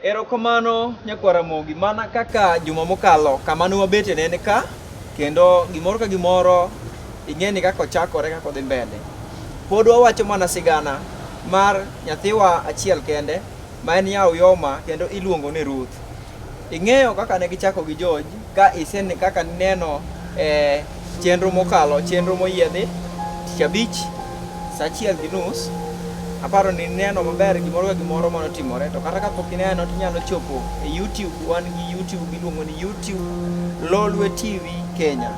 Erokamano nyakwar Ramogi, mana kaka juma mokalo kama ne wabete ne en ka, kendo gimoro ka gimoro ing'e ni kaka ochakore kaka odhi mbele. Pod wawacho mana sigana mar nyathiwa achiel kende ma en yaw yoma kendo iluongo ni Ruth. Ing'eyo kaka ne gichako gi George ka isen kaka nineno e chenro mokalo, chenro moyiedhi tich abich saa achiel gi nus. Aparo ni ineno maber gimoro ka gimoro manotimore to kata kapok ineno to inyalo chopo e YouTube, wan gi YouTube iluongo ni YouTube Lolwe TV Kenya.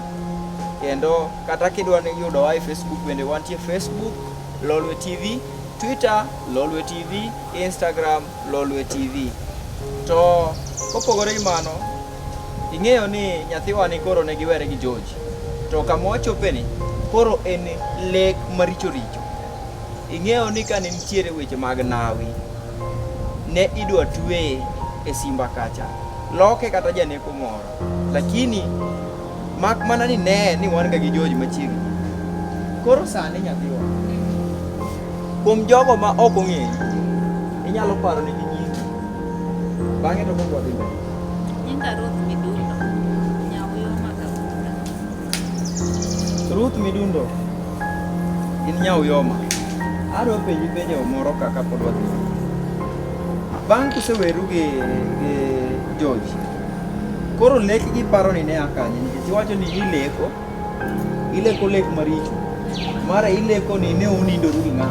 Kendo kata kidwa ni yudowa e Facebook bende wantie Facebook Lolwe TV, Twitter Lolwe TV, Instagram Lolwe TV. To kopogore gi mano, ing'eyo ni nyathiwa ni koro ne giwere gi George. To kama wachopeni koro en lek maricho richo. Ing'eyo ni kane nitiere weche mag nawi, ne idwa tweye e simba kacha, loke kata janeko moro. Lakini mak mana ni ne ni wan ga gi George machiegni. Koro sani nyathiwa, kuom jogo ma ok ong'eyi, inyalo paro negi nyingi. Bang'e to koro wadhi mbele. Nyinga Ruth Midundo, Nyauyoma Kabura. Ruth Midundo, in Nyauyoma. Adwa penji penjo moro kaka pod wadhi. Bang' kuseweru gi George, koro lek gi paro ni ne a kanye? Nikech iwacho ni ileko, ileko lek maricho. Mara ileko ni ne unindoru gi ng'a?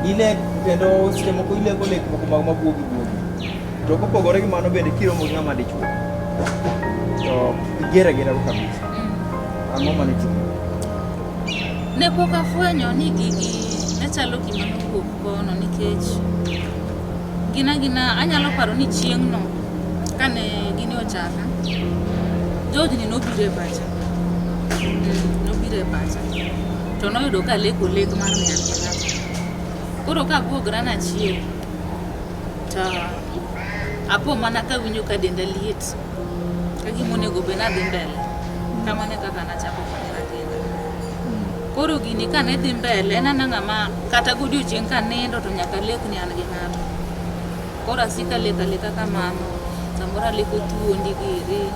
Ilek kendo seche moko ileko lek moko mag mabuogi buogi. To kopogore gi mano bende kiromo gi ng'ama dichuo, to iger agera kabisa. Ang'o mane timore? Ne pok afwenyo ni gigi ne chalo gima nowuok kono nikech gin agina anyalo paro ni chieng'no kane gini ochaka, George ni nobiro e pacha. Nobiro e pacha. To noyudo ka aleko lek mar ni an gi ng'ato. Koro ka abuogra nachiew to apo mana kawinjo ka denda liet ka gima onego bed ni adhi mbele. Kamano e kaka nachako konyora kenda. Koro gini kane dhi mbele en ana ng'ama kata godiochieng' kanindo to nyaka alek ni an gi ng'ato. Koro asiko aleko aleka kamano. Samoro aleko thuondi giri,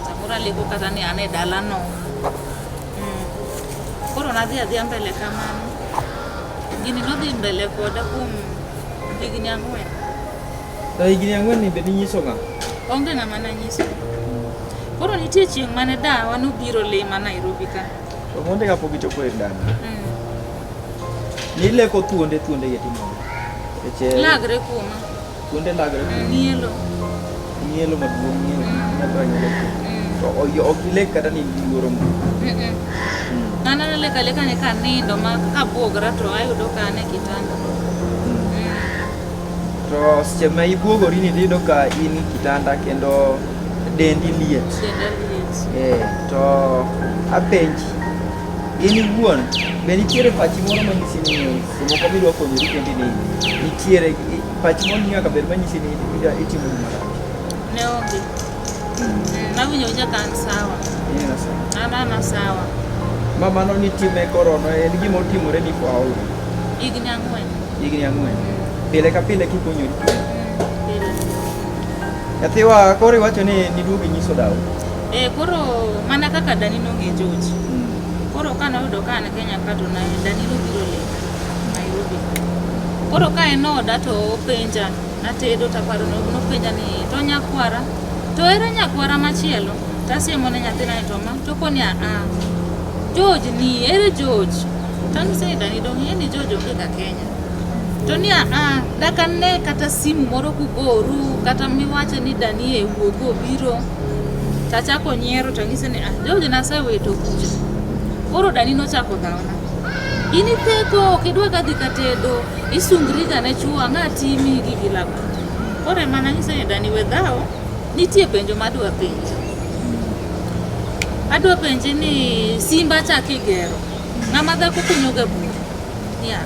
samoro aleko kata ni an e dalano. Koro nadhi adhiya mbele kamano. Gini nodhi mbele koda kuom higni 4. To higni 4 ni be ninyiso ng'a? Onge ng'ama nanyiso. Koro nitie chieng' mane dawa nobiro lima Nairobi ka. To monde kapok ichopo ir dani. Nileko thuonde thuonde gi timo. Nikech Lagre kuoma. Thuonde lagre kuoma. Ng'ielo. Ng'ielo maduong' ng'ielo. Ng'ato anyalo. To ok ilek kata ni in gi luoro moro. An aleko aleka ni kanindo ma kabuogra to ayudo ka an e kitanda. To seche ma ibuogori ni tiyudo ka in e kitanda kendo dendi liet. Denda liet. To apenji, in iwuon be nitiere pachi moro manyisi ni seche moko midwa konyori kendi ni nitiere pachi moro nyaka bed manyisi ni itimo gima rach? Ne onge. Nawinjo awinja ka an sawa. Ineno sawa. An ana sawa. Ma mano nitime koro no en gima otimore ni for how long? Higni 4. Higni 4. Pile ka pile kikonyori. Pile. Nyathiwa koro iwacho ni niduogo inyiso dau. Koro mana kaka dani nong'e George. Koro ka noyudo ka an Kenya ka to dani nobiro lima Nairobi. Koro ka en oda to openja, natedo taparo nopenja ni to nyakwara, to ere nyakwara machielo? Tasiemo ne nyathina ni to ma, to koni a George ni ere George? Tanyise ni dani dong' ing'e ni George onge ga Kenya. To ni a dak ane kata simu moro kugoru kata miwache ni dani e wuog obiro. Tachako nyiero tanyise ni George nasewito kucha. Koro dani nochako dhawona. In itheko, ok idwa ga dhi katedo, isungri ga ne chuo, ang'a timi gi gilago. Koro ema nanyise ni dani we dhawo, nitie penjo madwa penji. Adwa penji ni simba cha kigero, ng'ama dhako kunyo ga bur? Ni a.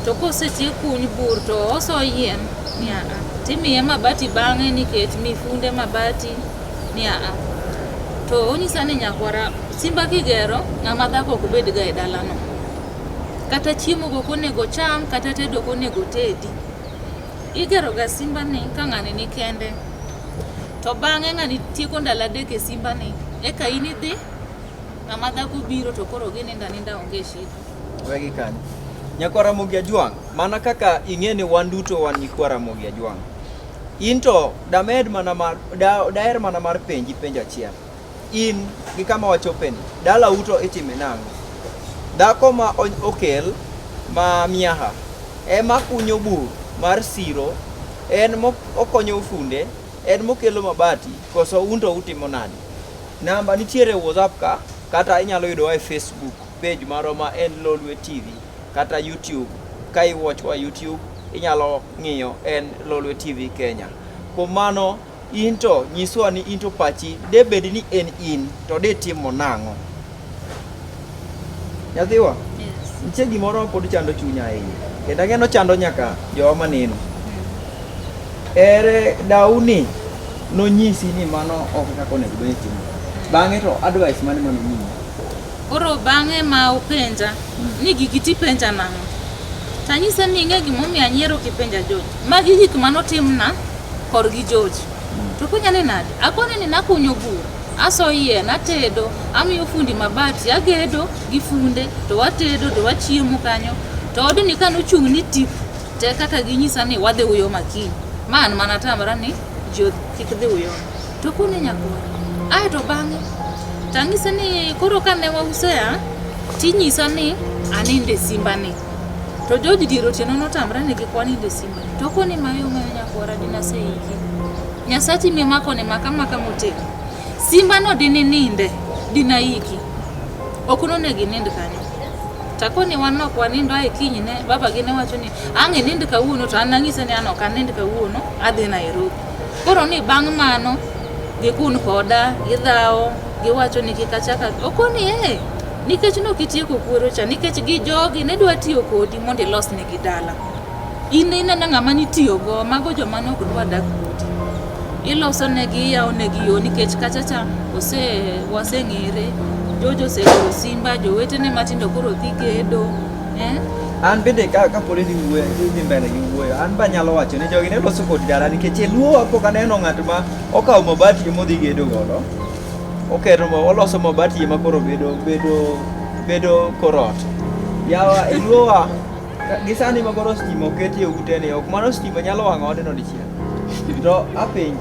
To kosetiek kuny bur to oso yien? Ni a. Timiye mabati bang'e nikech mifunde mabati? Ni a. To onyisa ni nyakwara simba kigero, ng'ama dhako ok bed ga e dalano. Kata chiemo go ok onego cham, kata tedo ok onego tedi. Igero ga simba ni ka ng'ani ni kende. To bang'e ng'ani tieko ndalo adek e simba ni, eka in idhi, ng'ama dhako biro to koro ginindo aninda onge shida. Wegi kanyo. Nyakwa Ramogi Ajwang', mana kaka ing'e ni wan duto wan nyikwa Ramogi Ajwang'. In to damed mana mar da, daher mana mar penji penjo achiel. In gi kama wachopeni, dalau to itime nang'o? Dhako ma okel ma miaha ema kunyo bur mar siro, en okonyo funde, en mokelo mabati, koso un to utimo nade? Namba nitiere e WhatsApp ka, kata inyalo yudowa e Facebook page marwa ma en Lolwe TV kata YouTube. Ka iwatch wa YouTube inyalo ng'iyo en Lolwe TV Kenya. Kuom mano in to nyiswa ni in to pachi debed ni en in to ditimo nang'o? Nyathiwa, Yes. nitie gimoro ma pod chando chunya ahinya kendo ang'e nochando nyaka jowa maneno. Ere dauni nonyisi ni mano ok e kaka onego bed ni itimo. Bang'e to advice mane mane omiyi? Koro bang'e ma openja ni gigi tipenja nang'o? Tanyise ni ing'e gimomiyo anyiero kipenja George. Magi gik manotimna korgi George. To penja ni nade? Akone ni nakunyo bur, aso yien, atedo, amiyo fundi mabati, agedo gi funde, to watedo to wachiemo kanyo. To odni kanochung' ni tik, te kaka ginyisa ni wadhi Uyoma kiny. Ma an mana tamra ni ji kik dhi Uyoma. To kone nyakwara. Ae to bang'e tanyise ni koro kane wausea tinyisa ni aninde simba ni. To George dier otieno notamre ni kik waninde simba ni. To koni mayo mayo nyakwara dinaseiki. Nyasachi mimako ni maka maka motegno. Simba no dinininde, dinaiki. Ok nonego inind kanyo. Takoni wan ok wanindo ae kinyne, baba gi ne wacho ni ang' inind kawuono to an nanyise ni an ok anind kawuono, adhi Nairobi. Koro ni bang' mano, gikun koda, gidhawo, giwacho ni kik achak okoni eh, nikech nok itieko kwero cha, nikech gi jogi ne dwa tiyo kodi mondo ilosnegi dala. In ineno ng'ama nitiyogo, mago joma ne ok dwa dak kodi. Iloso negi, iyawo negi yo nikech kacha cha ose waseng'ere, George osegero simba, jowetene matindo koro dhi gedo. Eh? An bende ka kapod idhi wuoyo, idhi mbele gi wuoyo, an be anyalo wacho ni jogi ne loso kodi dala nikech e luo pok aneno ng'at ma okawo mabati modhi gedo godo. Oketo oloso mabati ema koro bedo bedo bedo korot. Yawa e luowa gi sani ma koro stima oketi e ute ni ok mano stima nyalo wang'o odno dichiel. To apenji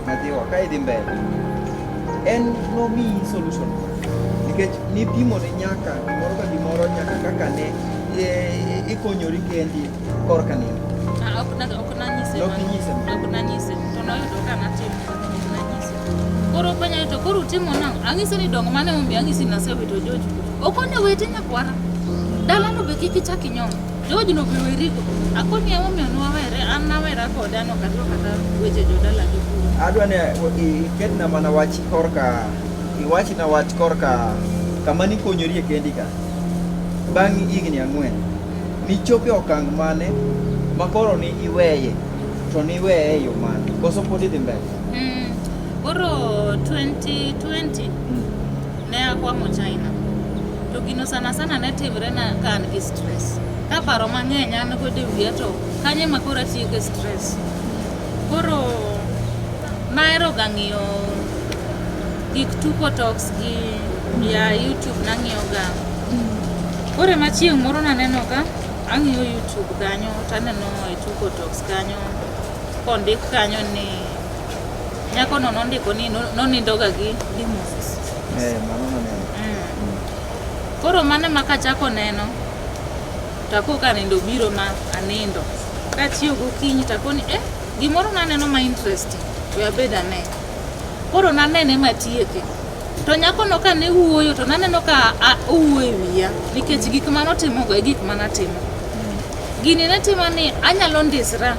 nyathiwa ka idhi mbele en nomiyi solution nikech nipimo ne nyaka gimoro ka gimoro nyaka kaka ne ikonyori kendi korka nindo. Ah, ok nanyise Nok mano. inyise mano. Ok nanyise. To noyudo ka natimo, ok nanyise. Koro openja ni to koro utimo nang'o? Ang'ise ni dong mano emomiyo ang'isi ni nasewito George. Okone wete nyakwara. Dalano be kik ichak inyon. George no be werigo. Akoni emomiyo nwawere, an nawera kode an ok adwa kata weche jodala gi kuro. Adwa ni iketna mana wach korka iwachna wach korka kama nikonyorie kendi ka. Bang' higni 4 nichopo e okang' mane ma koro ni iweye to niweye e yo mane koso pod idhi mbele? Koro 2020 ne akwamo China. To gino sana sana ne timre na ka an gi stress. Ka paro mang'eny an godo e wiya to kanye ma koro atieke stress. Koro nahero ga ng'iyo gik Tuko Talks gi ya YouTube nang'iyo ga. Koro ema chieng' moro naneno ka ang'iyo YouTube kanyo taneno e Tuko Talks kanyo kondik kanyo ni nyakono nondiko ni nonindoga gi Moses. Mano naneno. Koro mano ema kachako neno tako ka nindo biro ma anindo. Kachiew gokinyi takoni gimoro naneno ma interesting we abed ane. Koro nanene matieke. To nyakono kane wuoyo to naneno ka owuoyo e wiya nikech gik manotimogo e gik manatimo. Gini ne tima ni anyalo ndisra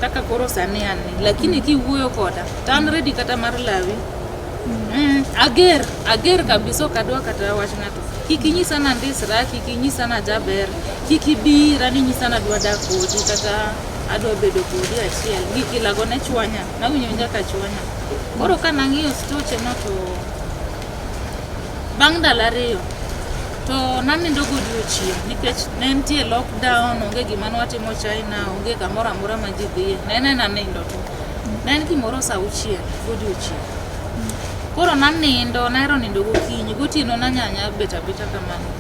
kaka koro sani an ni, lakini kiwuoyo koda to an ready kata mar lawi. Ager, ager kabisa ok adwa kata wach ng'ato. Kik inyisa na ndisra, kik inyisa na jaber, kik ibira ni inyisa na adwa dak kodi kata adwa bedo kodi achiel. Gik ilago ne chwanya, nawinjo awinja ka chwanya. Koro ka nang'iyo stoche no to bang' ndalo 2 To nanindo godiochieng' nikech ne nitie lockdown, onge gima nwatimo China, onge kamoro amora ma ji dhiye. Ne en aena nindo tu. Ne en gimoro sa auchiel godiochieng'. Koro nanindo, nahero nindo gokinyi, gotieno nanyanya bet abeta kamano.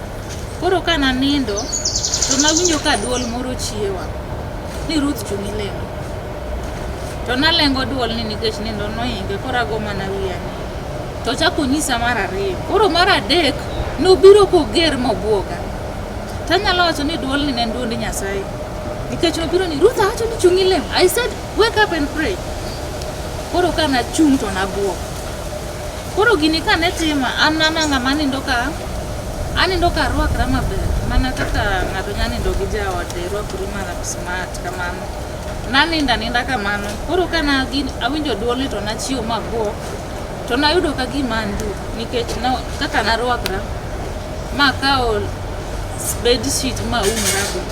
Koro ka nanindo, to nawinjo ka duol moro chiewa ni Ruth chung' ilem. To nalengo duol ni nikech nindo noinge, koro ago mana wiya ni. To ochako onyisa mar ariyo. Koro mar adek, nobiro koger mobuoga. Tanyalo wacho ni duolni ne en duond Nyasaye. Nikech nobiro ni Ruth awacho ni chung' ilem. I said wake up and pray. Koro ka nachung' to nabuok. Koro gini ka ne tima, an ana ng'ama nindo ka anindo ka arwakra maber mana kaka ng'ato nya nindo gi jaode rwakori mana smart kamano. Nanindo aninda kamano. Koro ka na awinjo duolni to nachiew mabuok to nayudo ka gima an duk nikech na, kaka narwakra makawo bed sheet maumrago.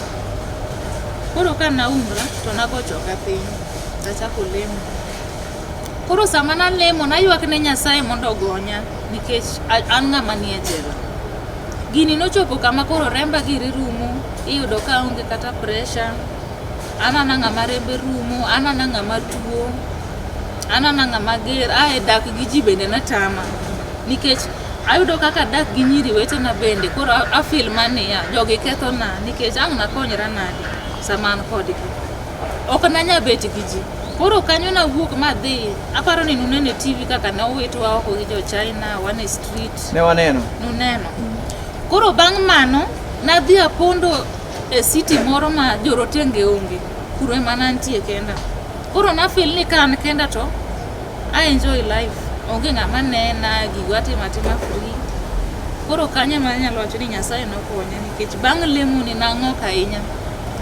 Koro ka naumra to nago choka piny tachako lemo. Koro sama nalemo naywak ne Nyasaye mondo ogonya nikech an ng'ama nie jela. Gini nochopo kama koro remba giri rumo, iyudo ka aonge kata pressure, an ana ng'ama rembe rumo, an ana ng'ama tuo, an ana ng'ama ger, ae dak gi ji bende netama. Nikech ayudo kaka dak gi nyiri wetena bende koro a feel maniya jogi kethona nikech ang' nakonyra nade sama an kodgi. Ok nanya bet gi ji. Koro kanyo nawuok madhi, aparo ni nuneno e TV kaka ne owitwa oko gi jo China, wan e street. Ne waneno. Nuneno. Koro bang' mano, nadhi apondo e city moro ma jorotenge onge. Kuro ema nantie kenda. Koro na feel ni ka an kenda to I enjoy life. Onge ng'ama nena, gigo atimo atima free. Koro kanyo ema anyalo wacho ni Nyasaye nokonya nikech bang' lemo ni nang'ok ahinya.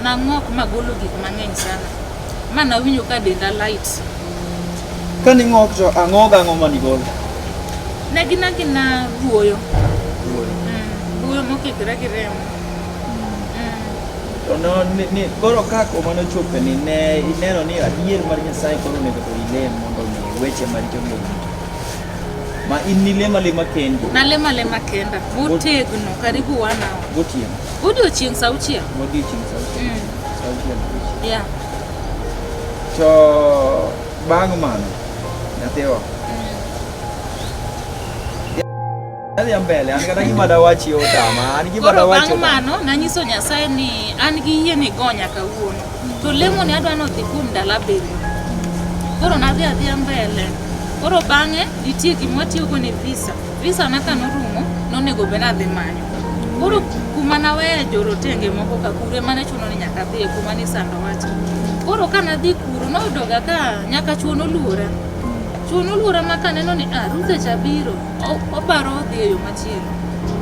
Nang'ok magolo gik mang'eny sana. Ma nawinjo ka denda light. Ka ning'ok to ang'o gang'o manigolo? Ne gin agina buoyo. Buoyo mokikre gi remo. To no, ni, koro ka kuma nochope ni ne ineno ni adier mar Nyasaye koro onego to ilem mondo mi weche maricho gi orum. Ma in nilemo alema kendi Nalemo alema kenda motegno karibu one hour. gotieno Godiochieng' sa auchiel. godiochieng' sa auchiel. Sa auchiel godiochieng'. Yeah. To bang' mano nyathiwa adhi mbele an kata gima dawachi otama an gima Koro dawachi bang' otama. mano nanyiso Nyasaye ni an gi yie ni gonya kawuono. To lemo ni adwa nodhi kuom ndalo abiriyo. Koro nadhi adhiya mbele. Koro bang'e nitie gima watiyogo ni visa. Visa na ka norumo nonego bed nadhi manyo. Koro kuma naweyo jorotenge moko ka kuro ema ne chuno ni nyaka adhiye kuma nisando wacha. Koro ka nadhi kuro noyudoga ka nyaka chuo noluora. Chuo noluora ma kaneno ni ah, Ruth cha biro, obaro odhi e yo machielo.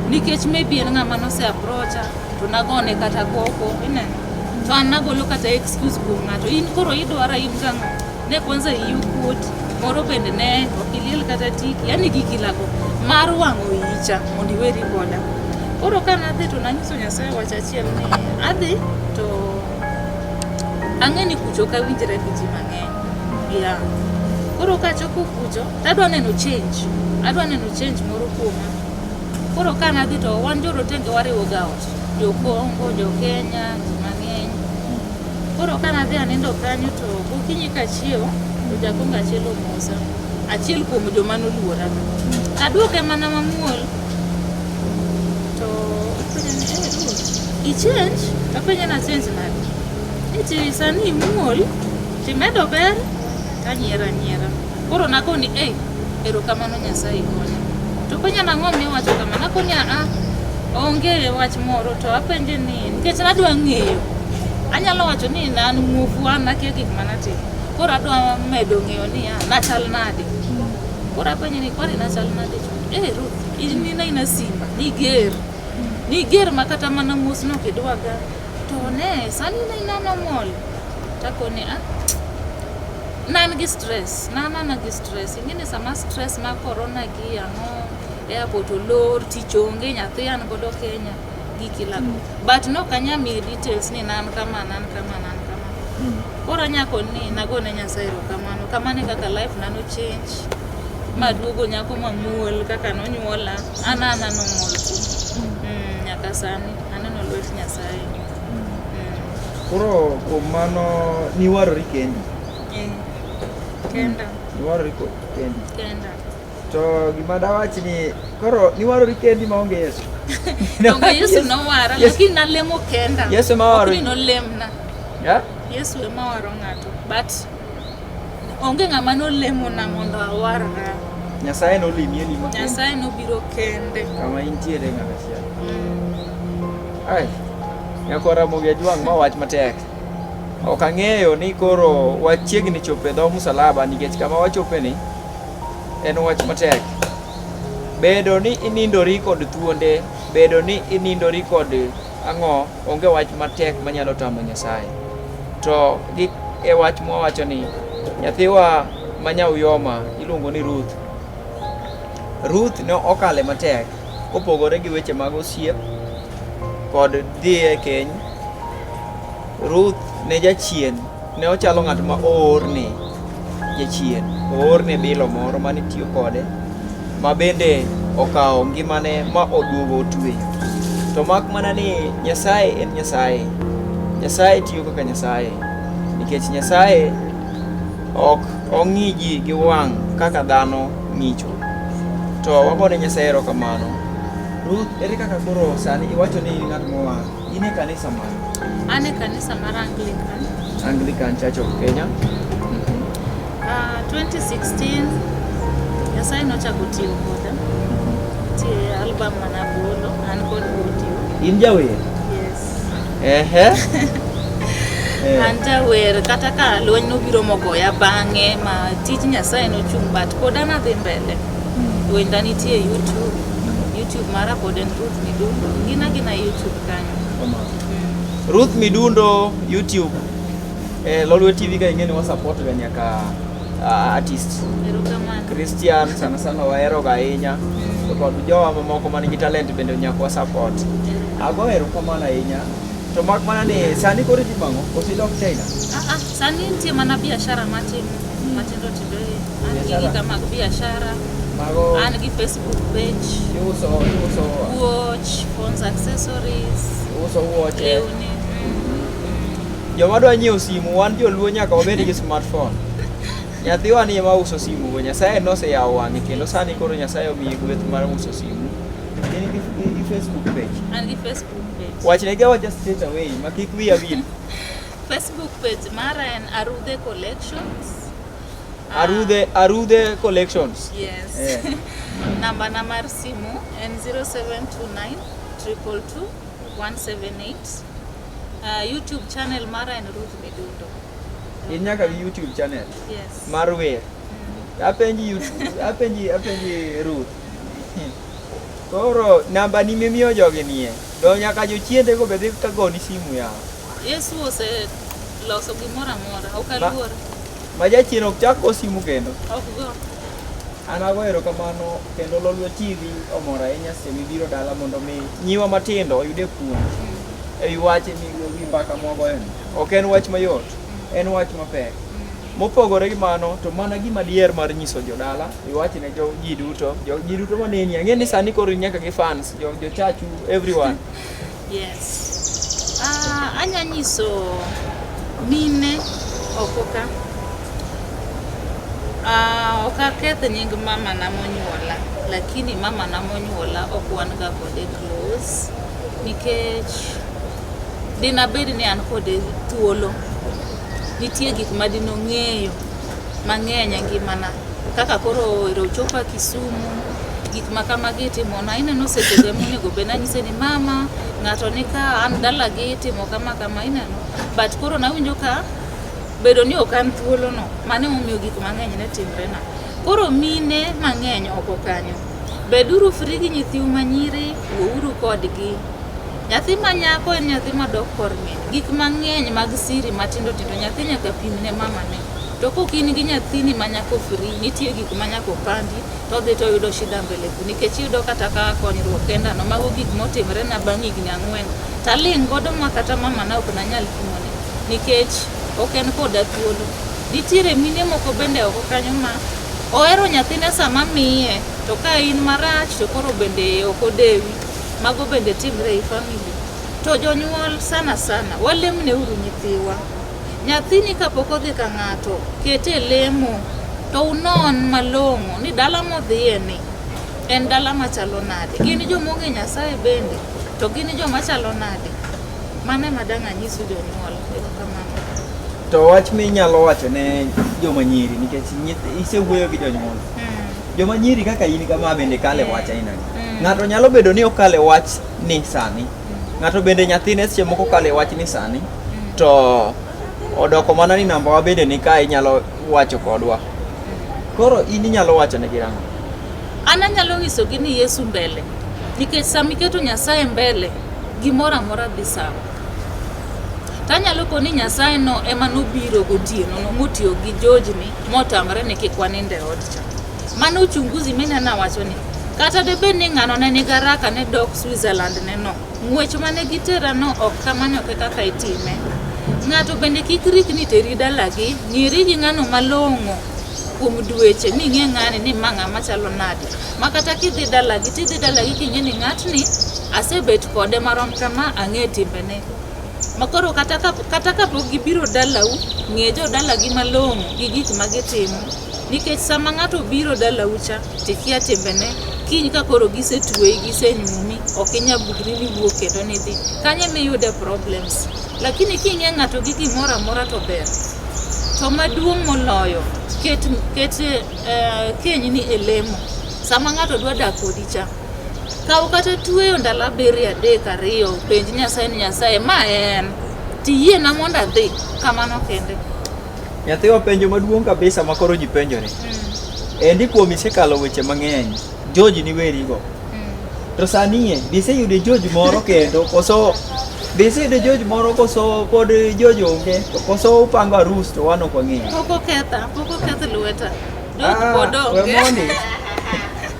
Nikech maybe en ng'ama nose approacha to nagone kata koko, ineno. To an nagolo kata excuse kuom ng'ato, in koro idwara in gang'o? Ne kwanza iyi okuot, moro bende ne ok iliel kata tiki, yani gikilago mar wang'o iyi cha mondo iweri koda. Koro ka nadhi to nanyiso Nyasaye wach achiel ni adhi to ang'e ni kucho ok awinjra gi ji mang'eny. Yeah. Koro kachopo kucho tadwa neno change. Adwa neno change moro kuoma. Koro ka nadhi to wan jorotenge wariwo ga ot. Jo Congo, jo Kenya, ji mang'eny. Koro ka nadhi anindo kanyo to gokinyi kachiewo to jakongo achiel omosa. Achiel kuom joma noluora. Aduoke mana mamuol. To openja ni, eh, Ruth, i change? Apenje na change nade? Iti sani imuol, timedo ber, tanyiero anyiera. Koro nakoni, eh, erokamano Nyasaye konya. To penja nang'o miwacho kama? Nakoni a onge wach moro to apenje ni nikech nadwa ng'eyo. Anyalo wacho ni an muofu an nakia gik manatimo. Koro adwa medo ng'eyo ni ah, nachal nade. Koro apenje ni kwani nachal nade chon? Eh, Ruth, in ina ina simba, niger. Niger ma kata mana mos nok idwaga. To ne, sani ina ina normal. Takoni ah, nan gi stress, nan ana gi stress. Ing'e ni sama stress mar corona gi ang'o, airport olor, tich onge, nyathi an godo Kenya, gikilago. But nok anya miyi details ni nan kama, nan kama, nan kama. Koro anyako ni nagone Nyasaye erokamano. Kamano e kaka life na no change. Maduogo nyako mamuol kaka nonyuola. An ana normal tu. nyaka sani aneno lwet Nyasaye. Koro kuom mano niwarori kendi. Eh, Kenda, Niwarori kendi. kenda. To gima dawach ni koro niwarori kendi maonge Yesu. Donge Yesu nowara, Yesu- lakini nalemo kenda. Yesu ema waro. Ok ni nolemna. Yeah? Yesu ema waro ng'ato. But onge ng'ama nolemona mondo awarra. Nyasaye nolimi elima kendi. Nyasaye nobiro kende. Kama intiere ng'at achiel. Ai, nyakwar Ramogi Ajwang' ma wach matek. Ok ang'eyo ni koro wachiegni chopo e dho musalaba nikech kama wachope ni en wach matek. Bedo ni inindori kod thuonde, bedo ni inindori kod ang'o, onge wach matek manyalo tamo Nyasaye. To gi e wach mwawacho ni nyathiwa ma Nyauyoma iluongo ni Ruth. Ruth ne okale matek kopogore gi weche mag osiep kod dhi e keny. Ruth ne jachien, ne ochalo ng'at ma oorne jachien, oorne bilo moro mane tiyo kode ma bende okawo ngimane ma oduogo otweyo. To mak mana ni Nyasaye en Nyasaye. Nyasaye tiyo kaka Nyasaye. Nikech Nyasaye ok ong'i ji gi wang' kaka dhano ng'icho. To wagone Nyasaye erokamano. Ruth, ere kaka koro sani iwacho ni in ng'at mowang'? In e kanisa mane? An e kanisa mar Anglican. Anglican Church of Kenya. 2016 Nyasaye nochako tiyo koda. Nitie album managolo, an kod audio. In jawer? Yes. Ehe. Eh. An jawer kata ka lweny nobiro mogoya bang'e ma tij Nyasaye nochung' but pod an adhi mbele. Wenda nitie YouTube. YouTube mara pod en Ruth Midundo. Gin agina YouTube kanyo. Ruth Midundo YouTube. Lolwe TV ka ing'e ni wa support ga nyaka artist Erokamano. Christian sana sana wahero ga ahinya. To kod jowa mamoko man gi talent bende nyaka wa support. Ago erokamano ahinya. To mak mana ni sani koro itimo ang'o? Koso idok China? Ah, ah, sani nitie mana biashara matimo matindo tindo e. An gi Biashara? gika mag biashara. Mago An gi Facebook page. iuso iuso Watch, phones accessories, iuso wuoche. lewni. Joma dwa nyiewo simu, wan joluo nyaka wabed gi smartphone. Nyathiwa ni ema uso simu go, Nyasaye noseyawo wang'e kendo sani koro Nyasaye omiye gweth mar uso simu. In gi Facebook page. An gi Facebook page. Wachnegi awacha straight away ma kik wiya wil. Facebook page mara en Arudhe Collections. Ah, Arudhe Collections. Yes. Eh. Namba na mar simu en 0729 222 178. YouTube channel mara en Ruth Midundo. In nyaka gi YouTube channel Yes. mar wer. Apenji YouTube, apenji Ruth. Koro namba ni mimiyo jogi nie. Do nyaka jochiende go be dhi ka goni simu yawa. Yesu oseloso gimoro amora, ok aluor, Ma jachien ok chak go simu kendo. ok go. An ago erokamano kendo Lolwe TV omor ahinya seche mibiro dala mondo mi nyiwa matindo oyude puonj ewi wach wi mbaka mwagoyoni. Ok en wach mayot, en wach mapek. Mopogore gi mano, to mana gima dier mar nyiso jodala, iwach ne jo ji duto, jo ji duto maneni. Ang'e ni sani koro in nyaka gi fans, jo chachu, everyone. Yes. Anya nyiso mine oko ka. Ok aketh nying mama na monyuola, lakini mama na monyuola ok wan ga kode close nikech dina bed ni an kode thuolo. Nitie gik ma dinong'eyo mang'eny e ngimana kaka koro ero ochopa Kisumu, gik ma kamagi itimona. Ineno seche go emonego bed nanyise ni mama ng'ato ni ka an dalagi itimo kama kama ineno. But koro nawinjo ka bedo ni ok an thuolo no, mano emomiyo gik mang'eny ne timre na. Koro mine mang'eny oko kanyo, beduru free gi nyithiu manyiri, wuouru kodgi. Nyathi ma nyako en nyathi madok kor min. Gik mang'eny mag siri matindo tindo nyathi nyaka pim ne mamane. To kok in gi nyathini ma nyako free, nitie gik ma nyako pandi, to odhi to oyudo shida mbele ku. Nikech iyudo kata ka konyruok kenda no, mago gik motimre na bang' higni 4. Taling' godo ma kata mamana ok nanyal pimone. Nikech ok en koda thuolo. Nitiere mine moko bende oko kanyo ma ohero nyathine sama miye, to ka in marach to koro bende ok odewi. Mago bende timre ei family. To jonyuol sana sana walemne uru nyithiwa. Nyathini kapok odhi ka ng'ato, kete e lemo to unon malong'o ni dala modhiye ni en dala machalo nade. Gin joma ong'e Nyasaye bende, to gin joma chalo nade. Mano ema dang' anyisu jonyuol. Erokamano. To wach minyalo wacho ne joma nyiri nikech isewuoyo gi jonyuol. Joma nyiri kaka in kama bende kale wach aina ni. Ng'ato nyalo bedo ni okale wach ni sani. Ng'ato bende nyathine seche moko kale wach ni sani. To odoko mana ni namba wa bende ni ka inyalo wacho kodwa. Koro in inyalo wacho negi nang'o? An anyalo nyisogi ni Yesu mbele. Nikech sama iketo Nyasaye mbele, gimoro amora dhi sawa. To anyalo koni Nyasaye no ema nobiro gotieno no motiyo gi George ni motamre ni kik wanind e od cha. Mano uchunguzi mineno awacho ni kata debed ni ng'ano ne nigi haraka ne dok Switzerland ne no, ng'wech mane gitera no ok kamano ok e kaka itime. Ng'ato bende kik rikni teri dalagi, ng'iri gi ng'ano malong'o kuom dweche ming'e ng'ani ni ma ng'ama chalo nade. Ma kata kidhi dalagi tidhi dalagi king'e ni ng'atni asebet kode marom kama ang'e timbene. Ma koro kata kapok gibiro dalau, ng'e jodalagi malong'o gi gik ma gitimo. Nikech sama ng'ato biro dalau cha, tikia timbene, kiny ka koro gisetweyi, gisenyuomi, ok inyal bukri ni wuok kendo nidhi. Kanyo emiyude problems. Lakini king'e ng'ato gi gimoro amora to ber. To maduong' moloyo, ket, ket kenyni e lemo. Sama ng'ato dwa dak kodi cha, kaw kata tweyo ndalo 7, 3, 2, penj Nyasaye ni Nyasaye ma en, tiyiena mondo adhi, kamano kende. Nyathiwa penjo maduong' kabisa ma koro ji penjore. Endi kuom isekalo weche mang'eny, George ni werigo. To sani e, biseyudo George moro kendo, koso biseyudo George moro koso pod George onge, to koso upango arus to wan ok wang'eyo. Pok oketha, pok oketh lweta. George pod we onge. mondi.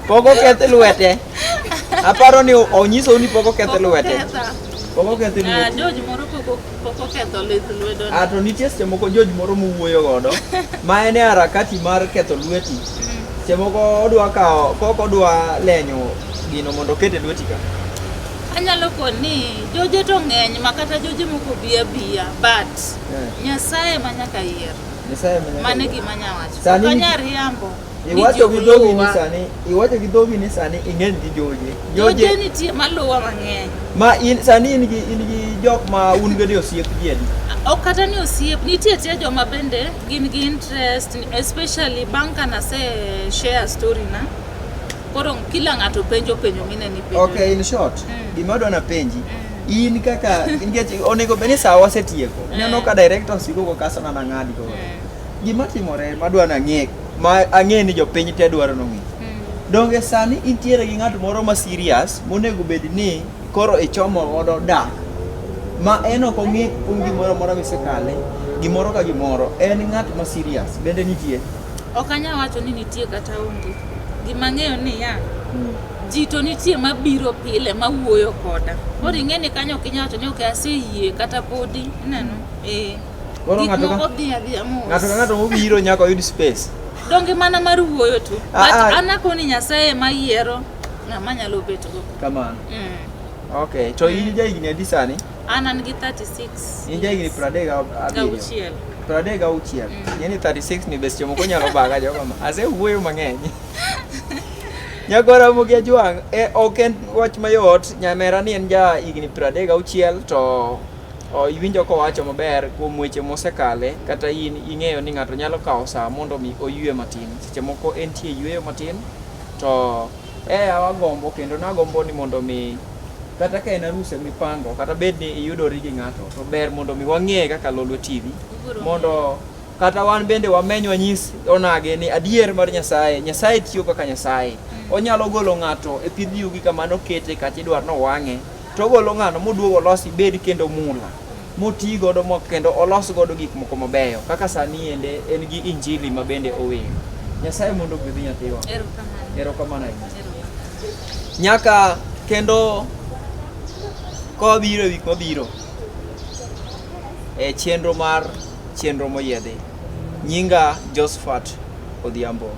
Pok oketh lwete. Aparo ni onyisou ni pok oketh lwete. Pok oketh lwete. George moro pok oketho lith lwedo. To nitie seche moko George moro muwuoyo godo ma en e harakati mar ketho lweti. Seche moko odwa kawo, kok odwa lenyo gino mondo oket e lweti ka. Anyalo koni George to ng'eny ma kata George moko bi abiya, but Nyasaye ma nyaka yier. Nyasaye ma nyaka Mano yier. gima anya wacho. Sani Ok anyal riambo. Iwacho gi dhogi ni sani, iwacho gi dhogi ni sani ing'eny gi George. George nitie maluwa mang'eny. Ma in sani in gi jok ma un godo e osiep ji adi? Ok kata ni osiep, nitie tie joma bende gin gi interest, especially bang' ka nase share story na. Koro kila ng'ato penjo penjo mine ni penjo. Okay, in short, gima adwa napenji, in kaka nikech onego bed ni sa wasetieko. Ineno ka director osiko go kasana nang'adi go. Gima timore madwa nang'e, ma ang'e ni jopiny te dwaro nong'e. Donge sani intiere gi ng'at moro ma serious monego bed ni koro ichomo godo dak ma en ok ong'e kuom gimoro amora misekale, gimoro ka gimoro, en ng'at ma serious bende nitie? Ok anyal wacho ni nitie kata onge. Gima ang'eyo ni ya, ji to nitie mabiro pile mawuoyo koda. Koro ing'e ni kanyo ok inyal wacho ni ok aseyie kata podi, ineno? Koro Gik moko dhi adhiya mos. Ng'ato ka ng'ato mobiro nyaka oyud space. Donge mana mar wuoyo to. But an akoni Nyasaye ema yiero ng'ama nyalo bet go. Kamano. Okay, to in ja higni adi sani? An gi 36. In ja higni 37. Auchiel. 36. Ng'eni 36 ni be seche moko nyalo baga jogo ma. Asewuoyo mang'eny. Nyagora Ramogi Ajwang', ok en wach mayot, nyamera ni en ja higni 36 to iwinjo kowacho maber kuom weche mosekale, kata in ing'eyo ni ng'ato nyalo kawo sa mondo mi oyue matin. Seche moko entie yueyo matin to awagombo kendo nagombo ni mondo mi kata ka en arus emipango kata bed ni iyudori gi ng'ato to ber mondo mi wang'e kaka Lolwe TV mondo kata wan bende wameny wanyis onage ni adier mar Nyasaye, Nyasaye tiyo kaka Nyasaye. Onyalo golo ng'ato e pidh yugi kama nokete kacha idwaro nowang'e, to ogolo ng'ano moduogo olosi bed kendo mula moti godo mo kendo olos godo gik moko mabeyo kaka sani ende en gi injili ma bende owero. Nyasaye mondo ogwedhi nyathiwa. Erokamano. Erokamano ahinya. Nyaka kendo kawabiro e wik mabiro e chenro mar chenro moyiedhi. Nyinga Josephat Odhiambo.